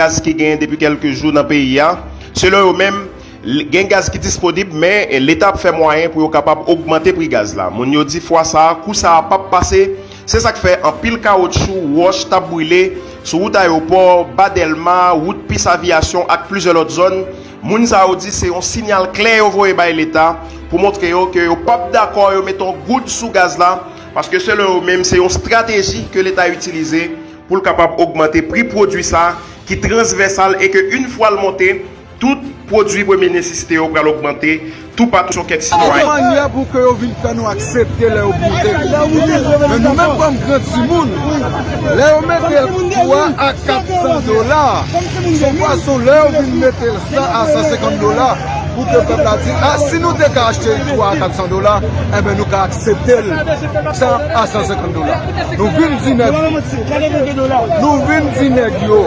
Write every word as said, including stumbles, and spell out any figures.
gaz ki genyen depi kèlke jou nan peyi a. Selon yo menm, l- gen gaz ki disponib, men Leta ap fè mwayen pou yo kapab ogmante pri gaz la. Moun yo di fwa sa a, kou sa a p ap pase. Se sa k fè anpil kawotchou, wòch t ap brile sou wout Ayewopò, Ba Dèlma, wout Pis Aviyasyon ak plizyè lòt zòn. Moun sa yo di se yon siyal klè yo voye bay Leta pou montre yo ke yo p ap dakò yo mete yon goud sou gaz la, paske selon yo menm, se yon estrateji ke Leta itilize pou l kapab ogmante pri pwodui sa ki transvèsal e ke yon fwa l monte, tout pwodui premye nesesite yo pral ogmante toupatou sou kèk sitwayen. Yon mannyè pou ke yo vin fè nou aksepte lè yo moute. Men nou menm kòm gran timoun, lè yo mete l twa a kat san dola, se yon fason lè yo vin mete l san a san senkant dola, pou ke pèp la di, a, si nou te ka achte l twa a kat san dola, enben nou ka aksepte l san a san senkant dola. Nou vin di nèg yo. Nou vin di nèg yo.